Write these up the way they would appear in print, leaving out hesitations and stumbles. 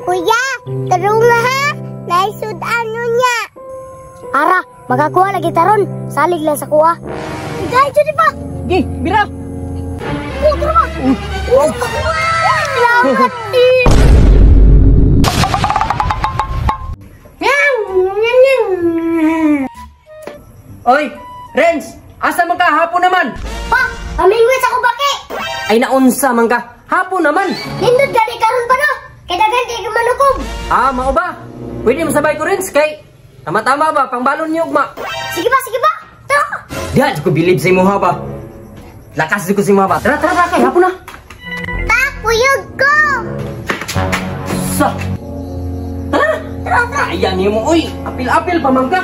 Kuya, tarong na ha. Naisudan niya. Ara, makakuha lagi taron. Salig lang sa kuha. Gay, jud pa. Gi, bira. Oh, tara ba? Wow. Salamat. Oy, Renz, asa man ka hapon naman? Pa, amingwit sa kubaki. Ay naunsa man ka, hapon naman. Nindot gani karon pa no. Kay daghan kay manukob. Ah, mao ba? Pwede mo sabay ko Renz kay tama-tama ba pangbalon niyo ugma. Sige ba, sige ba. Tara. Diyan ko bilib sa imuha ba. Lakas ko sa imuha ba. Tara, tara, tara kay hapon na. Pa, kuyog ko. Sa. Tara, tara, tara. Ayan nimo oy, apil-apil pa man ka.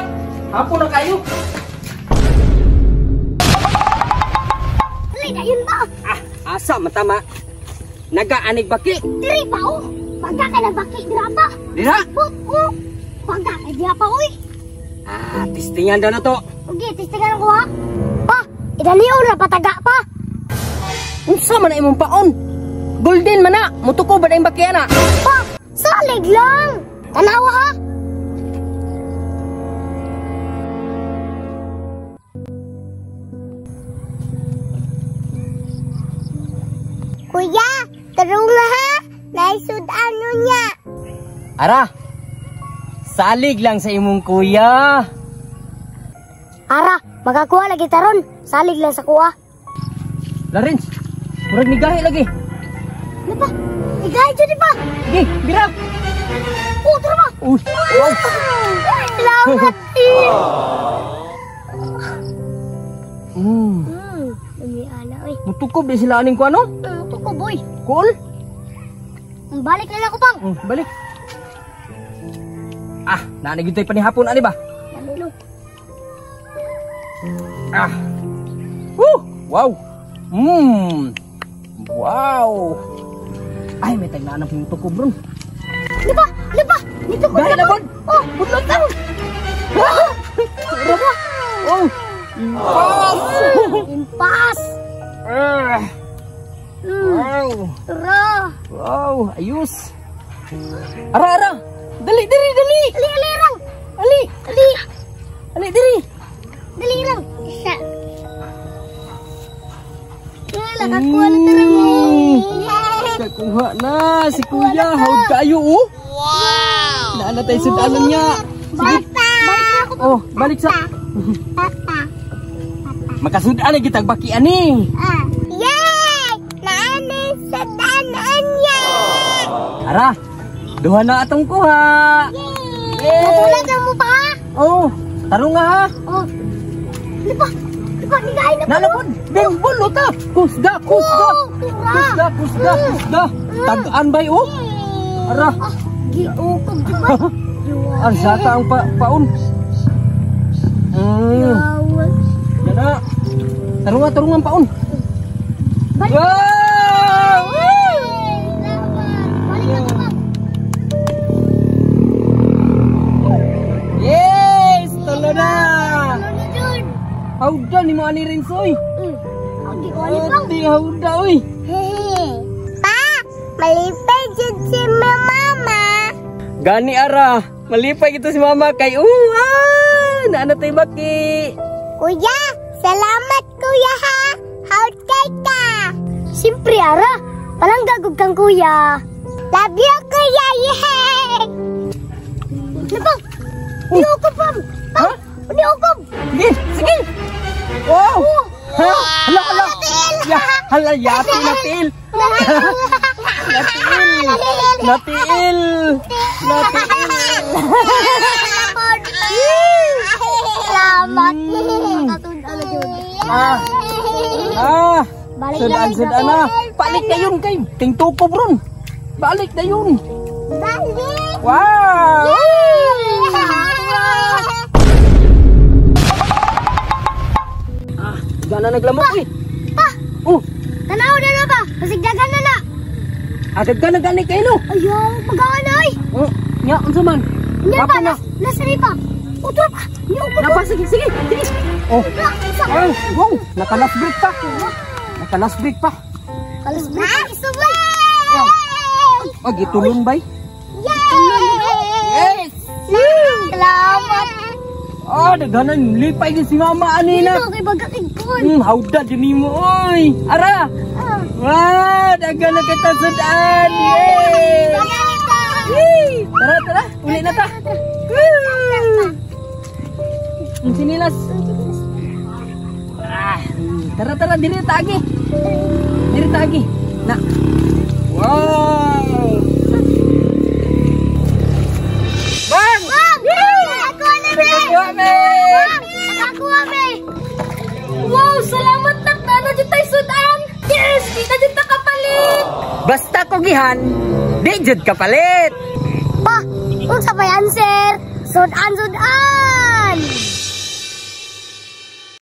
Hapon na kayo. Dali, dayon ba? Ah, asa matama. Nagaanig baki. Diri pa oh. Baga kay na baki dira pa. Dira? But oh. Baga kay dira pa oy. Ah, testingan daw na to. Okay, testingan ko ha. Pa, idalion ra pataga pa. Unsa man na imong paon? Golden man na, mutuko ba na imong baki ana? Pa, salig lang. Tanawa ha. Kuya, tarong na ha. Naisudan niya. Ara, salig lang sa imong kuya. Ara, makakuha lagi taron. Salig lang sa kuha. Larens, murag nigahi lagi. Ano pa? Nigahi jud pa. Sige, bira. Oh, tara ba? Uy, wow. Salamat. Dami ana oy. Mutukob di sila aning kuano? Mutukob oy. Cool. Balik na lang ko pang. Balik. Ah, naanay gyud tay panihapon ani ba? Dali. Ah. Woo! Wow. Wow. Ay, may tagnaan ang mutukob ron. Ano ba? Ano ba? Nito ko na bon. Oh, budlot na. Oh. Impas. Impas. Wow. Tara. Wow, ayos. Ara, ara. Dali, dali, dali. Ali, ali, rang. Ali. Ali. Ali, dali. Dali lang. Isa. Wala, kakuha na tara mo. Kakuha na si kuya. Hawd kayo, oh. Wow. Naana tayo sudanan niya. Sige. Balik na ako. Oh, balik sa. Papa. Makasudan na kitag baki ani. Ah. Yay! Naanay sudanan niya. Ara, duha na atong kuha. Yay! Natulad na mo pa ha? Oh, tarong nga ha. Oh. Lipa, lipa, nigahin na. Nalapod, bimbol ta. Kusda, kusda. Kusda, kusda, kusda. Tagaan bay oh. Ara. Ah, giukog di ba? Ang sata ang paon. Dana. Tarunga, tarunga ang paon. Balik. Wow! Balik na ko. Yes! Tulo na! Tulo na dun! Hawda ni mo ani Renz oy! Ang giwali pang! Ate, hawda oy! Pa! Malipay jud si mama! Gani ara! Malipay ito si mama kay Naana tay baki! Kuya! Salamat kuya ha! Hawd kay ka! Siyempre ara! Palanggagog kang kuya! Love you kuya! Yay! Ano ba? Niukob, Pam! Ha? Niukob! Sige! Sige! Wow! Ha? Hala, hala! Ya, hala, yati natil! Natil! Natil! Natil! Salamat! Ah! Ah! Sudan, sudan na! Balik na yun kay! Tingtukob ron! Balik na yun! Balik! Wow! Ah, gana naglamok eh. Pa! Oh! Tanaw na na ba? Masigdagan na na! Ah, daggan na gani kayo no? Ayaw, magaan ay! Oh, nya, unsa man? Nya pa, na. Nasari pa! Utro pa! Napa, sige, sige, sige! Oh! Ay, wow! Naka-last break pa! Naka-last break pa! Naka-last break pa! Isa ba? Oh, gitulon bay? Yay! Salamat. Ah, daghanan lipay gyud si mama anina. Dito kay bagakig kon. Hawda jud nimo oy. Ara. Wow, daghan na kita sudan. Yay! Yay! Tara, tara. Uli na ta. Woo! Ang sinilas. Ah, tara, tara, diri ta agi. Diri ta agi. Na. Wow! Bang! Bang! Nakakuha na me! Nakakuha me! Bang! Nakakuha me! Wow, salamat nak. Naa na jud tay sudan. Yes, di na jud ta kapalit. Basta kugihan, di jud kapalit. Pa, unsa pa yan, sir? Sudan, sudan.